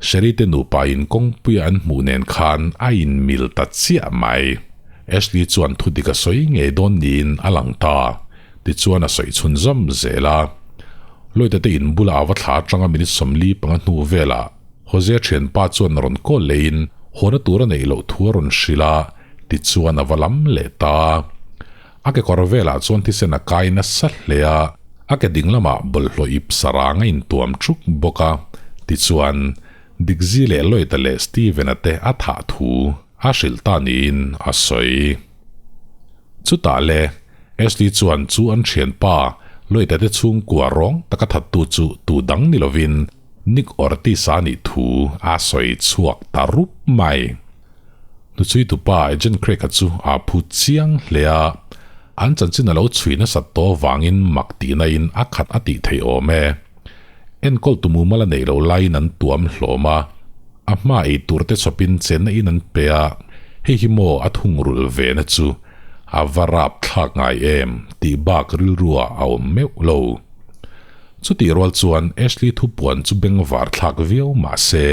Sherry te nupa in kawngpuia an hmuh nen khan a inmil ta chiah mai. Ashley chuan thu dik a sawi ngei dawn niin a lang ta. Tichuan a sawi chhunzawm zel a. Lloyd-a te in bulah a va thla atanga minute 45 hnu velah Jose thianpa chuan rawn call leiin hawna tur a neih loh thu a rawn hrilh a, Tichuan a va lam leh ta a. A kekawr velah chuan thisen a kai nasa hle a, a ke ding lamah bawlhhlawh ip sarang a intuam thuk bawk a. Tichuan, Dikzi leh Lloyd-a leh Steven-a te a thah thu a hrilh ta niin a sawi. Chutah le, Ashley chuan chu an thianpa Lloyd-a te chhungkua rawng taka thattu chu tu dang ni lovin Nick Ortiz-a nih thu a sawi chhuak ta rup mai. Hnuchhuitupa Agent Craig-a chu a phu chiang hle a, an chanchin a lo chhui nasat tawh avangin mak tihna in a khat a tih theih awm e. Enkawl tu mumal a neih loh laiin an tuam hlawm a, a hma ei tur te chawpin chenna in an pe a, hei hi maw a thungrulh ve na chu a va rap thlak ngai em tih bak rilru ah a awm meuh lo. Chutih rual chuan Ashley thupuan chu bengvar thlak viau mah se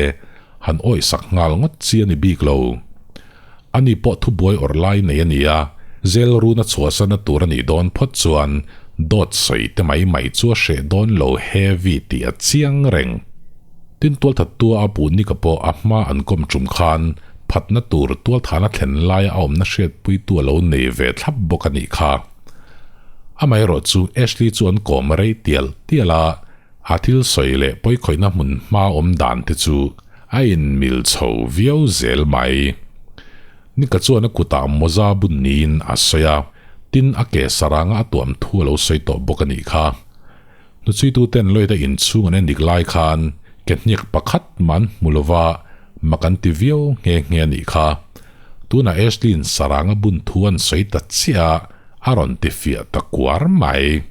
han awihsak nghal ngawt chi a ni bik lo. Ani pawh thubuai awrh lai nei a ni a, zel runa chhuahsana tur a nih dawn phawt chuan dawt sawi te mai mai chu a hreh dawn lo heavy tih a chiang reng. Tin tualthattua a puh nika pawh a hma an kawm tum khan phatna tur tualthana thlen laia a awmna hriatpuitu a lo nei ve thlap bawk a nih kha. Amaherawh chu Ashley chu an kawm rei tial tial a, A thil sawi leh pawikhawihna hmun hma awm dan te chu a inmil chho viau zel mai. Nika chuan a kutah mawza bun niin a sawi a, tin a ke saranga a tuam thu a lo sawi tawh bawk a nih kha. Hnuchhuituten Lloyd-a inchhung an endik lai khan ke hniak pakhat mah an hmu lova mak an ti viau nghe nghe a nih kha. Tunah Ashley-in saranga bun thu an sawi ta chiah a, a rawn ti fiah ta kuar mai.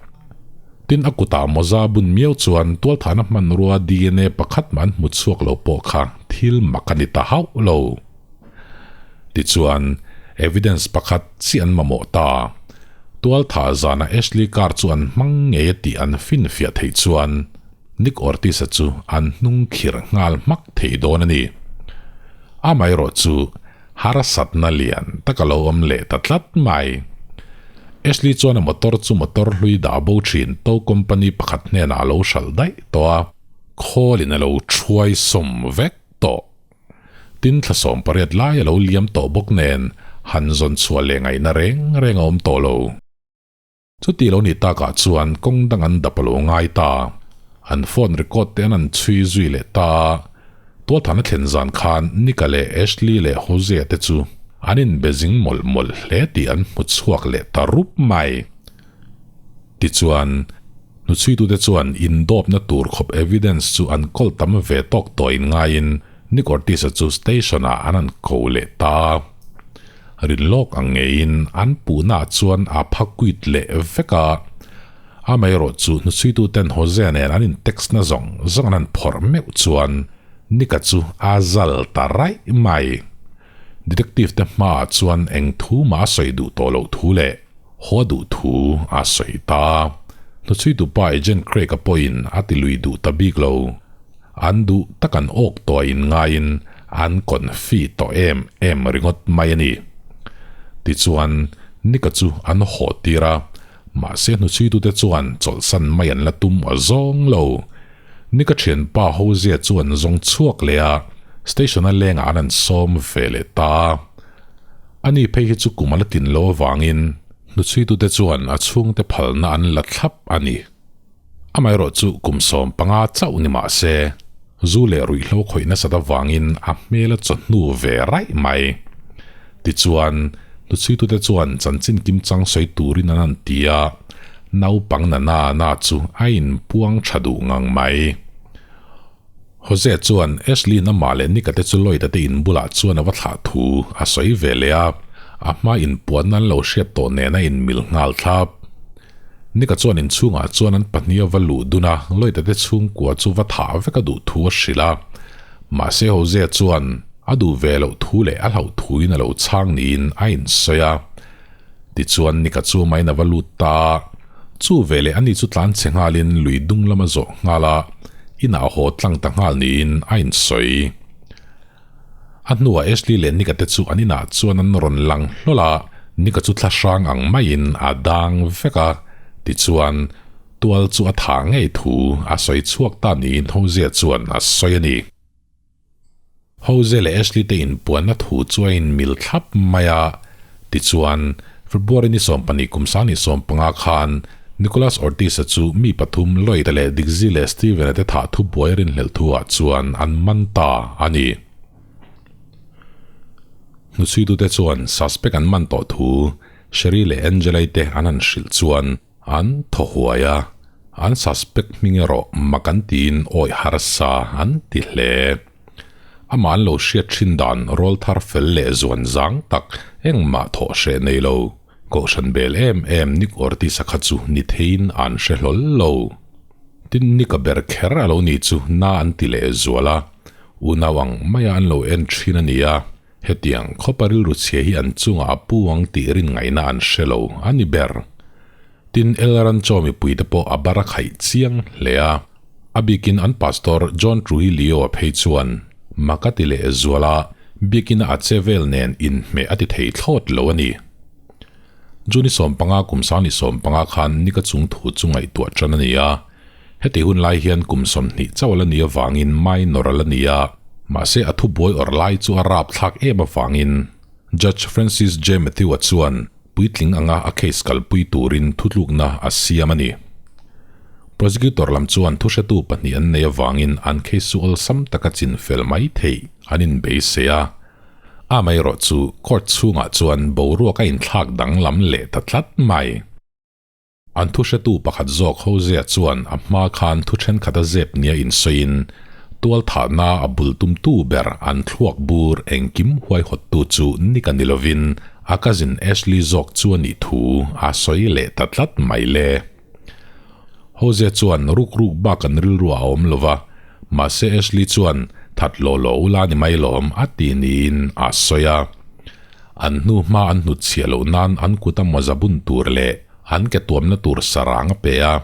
Tin, a kutah mawza bun miau chuan tualthahna hmanrua dna pakhat mah an hmu chhuak lo pawh kha thil mak a ni ta hauh lo. Tichuan, evidence pakhat chiah an mamawh ta. Tualthah zana Ashley car chu an hmang ngei a tih an finfiah theih chuan Nick Ortiz-a chu an hnung khir nghal hmak thei dawn a ni. Amaherawh chu Harsatna lian tak a lo awm leh ta tlat mai. Ashley chuan a motor chu motor hlui dah bo thin tow company pakhat hnenah a lo hralh daih tawh a, khawlin a lo thuai sawm vek tawh. Tin thla 18 lai a lo liam tawh bawk nen han zawn chhuah leh ngaihna reng reng a awm tawh lo. Chuti lo nih takah chuan kawng dang an dap a lo ngai ta. An phone record te an an chhui zui leh ta a. Tualthana thlen zan khan Nika leh Ashley leh Hosea te chu an inbe zing mawlh mawlh hle tih an hmu chhuak leh ta rup mai. Tichuan, hnuchhuitute chuan indawpna tur khawp evidence chu an kawl tam ve tawk tawh in ngaiin Nick Ortiz-a chu station-ah an an ko leh ta a. Rin lawk ang ngeiin an puhnaah chuan a pha quit leh vek a, amaherawh chu hnuchhuituten Hosea nen an in text na zawng zawng an han phawrh meuh chuan Nika chu a zal ta raih mai. Detective te hmaah chuan eng thu mah a sawi duh tawh loh thu leh haw duh thu a sawi ta. Hnuchhuitu pa Agent Craig-a pawhin a ti lui duh ta bik lo. An duh tak an awk tawh a inngaiin an confi tawh em em ringawt mai a ni. Tichuan, Nika chu an haw tir a, mahse hnuchhuitute chuan chawlhsan mai an la tum aw zawng lo. Nika thianpa Hosea chu an zawng chhuak leh a, station-a lengah an an sawm ve leh ta a. Ani phei hi chu kum a la tin lo avangin hnuchhuitute chuan a chhungte phalna an la thlap a ni. Amaherawh chu kum 15 chauh ni mah se, zu leh ruihhlo khawih nasat avangin a hmel a chawhnu ve raih mai. Tichuan, hnuchhuitute chuan chanchin kimchang sawi turin an han ti a, naupang na na na chu a inpuang tha duh ngang mai. Jose chuan Ashley-in amah leh Nick-a te chu Lloyd-a te in bulah chuan a va thlah thu a sawi ve leh a, a hma inpuanna an lo hriat tawh nen a inmil nghal thlap. Nika chuan inchhungah chuan an pahnih a va luh dun a, Lloyd-a te chhungkua chu va thah vek a duh thu a hrilh a. Mahse Jose chuan a duh ve loh thu leh a hlauh thuin a lo chhang niin a insawi a. Tichuan Nika chu main a va lut ta a, chu veleh ani chu tlan chhe nghalin lui dung lam a zawh nghal a, inah a haw tlang ta nghal niin a insawi. A hnuah Ashley leh Nika te chu an inah chuan an rawn lang hlawl a, Nika chu thla hrang ang maiin a dang vek a, tichuan tual chu a tha ngei thu a sawi chhuak ta niin Hosea chuan a sawi a ni. Hosea leh Ashley te inpuanna thu chu a inmil thlap mai a. Tichuan, February ni 12 kum 2015 khan Nicholas Ortiz-a chu mi pathum Lloyd-a leh Dixie leh Steven-a te thah thubuai rinhlelh thuah chuan an man ta a ni. Hnuchhuitute chuan suspect an man tawh thu Sherry leh Angela-i te an han hrilh chuan an thaw huai a, an suspect hming erawh mak an tiin awih harsa an ti hle. Amah an lo hriat thin dan rawl thar fel leh zuan zang tak engmah thawh hreh nei lo. Kohhran bel em em Nick Ortiz-a kha chu ni theiin an hre hlawl lo. Tin, Nick-a ber kher a lo ni chu na an ti leh zual a, unau ang maia an lo en thin a ni a, hetiang khawpa rilru chhia hi an chungah a pu ang tih rin ngaihna an hre lo a ni ber. Tin, El Rancho mipuite pawh a bar a khaih chiang hle a, a bikin an Pastor John Trujillo-a phei chuan mak a ti leh zual a, biakina a che vel nen inhmeh a ti thei thlawt lo a ni. June 15 kum 2015 khan nika chung thu chu ngaihtuah tan a ni a, heti hun lai hian kum 20 chauh a la ni avangin minor a la ni a, mahse a thubuai awrh lai chu a rapthlak em avangin Judge Francis J. Matthew-a chuan Puitling anga a case kalpui turin thutlukna a siam a ni. Prosecutor lam chuan thuhretu pahnih an nei avangin an case chu awlsam taka chin fel mai theih an inbeisei a. Amaherawh chu court chhungah chuan boruak a inthlak danglam leh ta tlat mai. An thuhretu pakhat zawk Hosea chuan a hma khan thu thenkhat a zep nia insawiin, tualthahna a bul tumtu ber an thluak bur engkim huaihawttu chu Nick-a ni lovin a cousin Ashley zawk chu a nih thu a sawi leh ta tlat mai le. Hosea chuan ruk ruk bak an rilru a awm lo va, mahse Ashley chuan that law law ula ni mai lawm a ti niin a sawi a. An hnu hma an hnut chhiah loh nan an kut a mawza bun tur leh an ke tuamna tur sarang a pe a.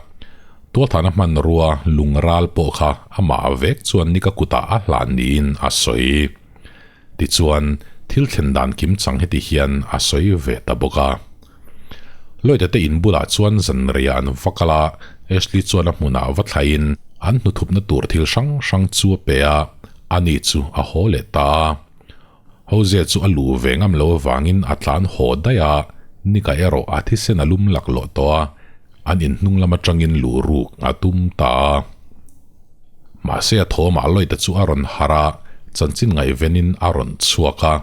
Tualthahna hmanrua lung ral pawh kha amah a vek chuan nika kutah a hlan niin a sawi. Tichuan, thil thlen dan kim chang heti hian a sawi ve ta bawk a. Lloyd-a te in bulah chuan zan reiah an va kal a, Ashley chuan a hmunah va thlaiin an hnuthupna tur thil hrang hrang chu a pe a, ani chu a haw leh ta a. Hosea chu a luh ve ngam lo avangin a tlan haw daih a, Nika erawh a thisen a lum laklawh tawh a, an inhnung lam atangin luh ruk a tum ta a. Mahse a thawmah Lloyd-a chu a rawn harh a, chanchin ngaihvenin a rawn chhuak a.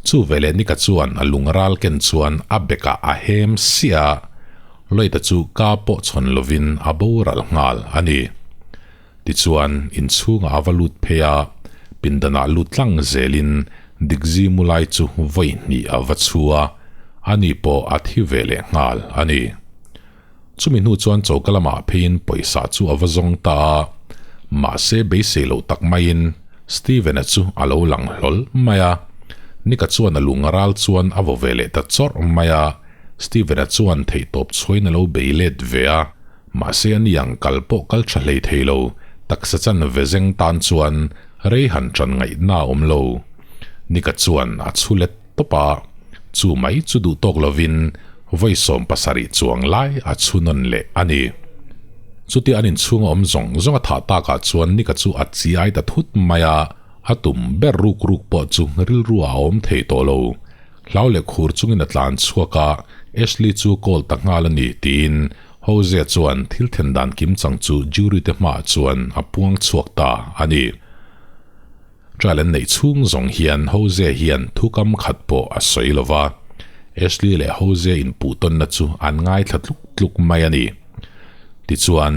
Chu veleh Nika chuan a lung ral ken chuan a bekah a hem siah a, Lloyd-a chu ka pawh chhawn lovin a boral nghal a ni. Tichuan, inchhungah a va lut phei a, pindanah lut tlang zelin Dikzi mu lai chu vawi hnih a va chhu a, ani pawh a thi ve leh nghal a ni. Chumi hnu chuan choka lamah pheiin pawisa chu a va zawng ta a, mahse beisei loh tak maiin Steven-a chu a lo lang hlawl mai a, Nika chuan a lung ral chuan a vaw ve leh ta chawrh mai a, Steven-a chuan theihtawp chhuain a lo bei let ve a. Mahse a ni ang kal pawh kal tha hlei thei lo, taksa chan ve zeng tan chuan rei han ṭan ngaihna a awm lo. Nika chuan a chhu let tawp a, chu mai chu duh tawk lovin vawi 70 chuang lai a chhu nawn leh a ni. Chutia an inchhung a awm zawng zawng a thah takah chuan Nika chu a chi ai ta thut mai a, a tum ber ruk ruk pawh chu rilru ah a awm thei tawh lo. Hlau leh khur chungin a tlan chhuak a, Ashley chu call ta nghal a ni tiin Hosea chuan thil then dan kim chang chu jury te hmaah chuan a puang chhuak ta a ni. Trial an neih chhung zawng hian Hosea hian thukam khat pawh a sawi lo va, Ashley leh Hosea inpuhtawnna chu an ngaithla tluk tluk mai a ni. Tichuan,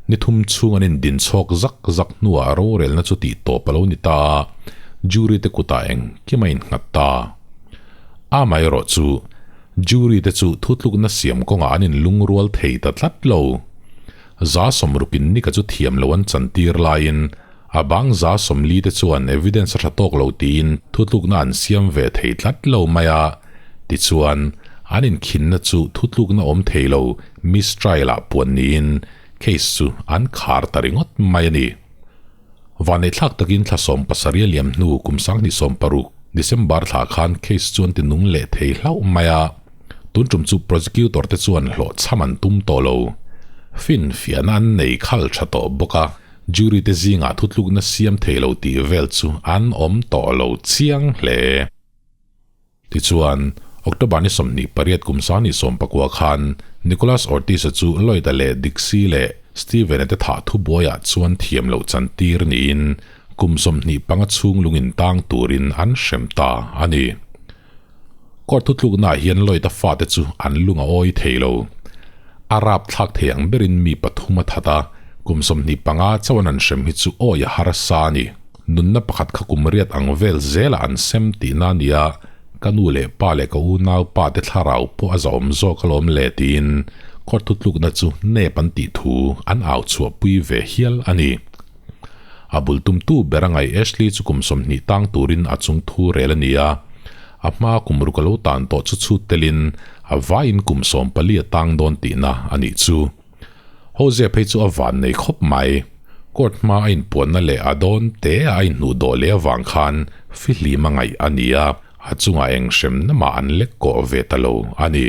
ni thum chhung an indin chhawk zak zak hnuah rorelna chu tih tawp a lo ni ta a, jury te kutah engkim a innghat ta. Amaherawh chu, Jury te chu thutlukna siam kawngah an inlungrual thei ta tlat lo. 60% in nika chu thiam lo an chantir laiin a bang 40% te chuan evidence a tha tawk lo tiin thutlukna an siam ve thei tlat lo mai a. Tichuan, an inkhinna chu thutlukna awm thei lo mistrial ah puan niin case chu an khar ta ringawt mai a ni. Vanneithlak takin thla 70 a liam hnu kum 2016 December thla khan case chu an ti nung leh thei hlauh mai a, tun tum chu prosecutor te chuan hlawh chham an tum tawh lo. Finfiahna an nei khal tha tawh bawk a, jury te zingah thutlukna siam thei lo tih vel chu an awm tawh lo chiang hle. Tichuan, October ni 28 kum 2019 khan Nicholas Ortiz-a chu Lloyd-a leh Dixie leh Steven-a te thah thubuaiah chuan thiam loh chantir niin kum 25 chhung lungin tang turin an hrem ta a ni. Court thutluknaah hian Lloyd-a fate chu an lung a awi thei lo. A rapthlak thei ang berin mi pathum a that a, kum 25 chauhan an hrem hi chu awi a harsa a ni. Nunna pakhat kha kum riat ang vel zelah an sem tihna a ni a, ka nu leh pa leh ka unau pa te thlarau pawh a zahawm zawk alawm le tiin court thutlukna chu nep an tih thu an au chhuahpui ve hial a ni. A bul tumtu ber a ngaih Ashley chu kum 20 tang turin a chung thu rel a ni a, a hma kum ruk a lo tan tawh chu chhut telin a vaiin kum 14 a tang dawn tihna a nih chu. Jose phei chu a van nei khawp mai. Court hma a inpuanna leh a dawn te a inhnuh dawh leh avang khan fihlim a ngaih a ni a, a chungah eng hremna mah an lek kawh ve ta lo a ni.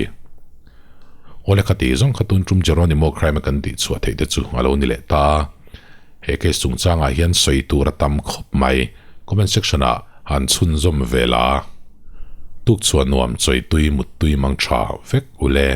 Awle khati zawng kha tun tum Jeronimo crime a kan tih chhuah theih te chu a lo ni leh ta. He case chungchangah hian sawi tur a tam khawp mai. Comment section ah han chhunzawm ve la. Tuk chhuah nuam chawi tui mut tui mang tha vek ule.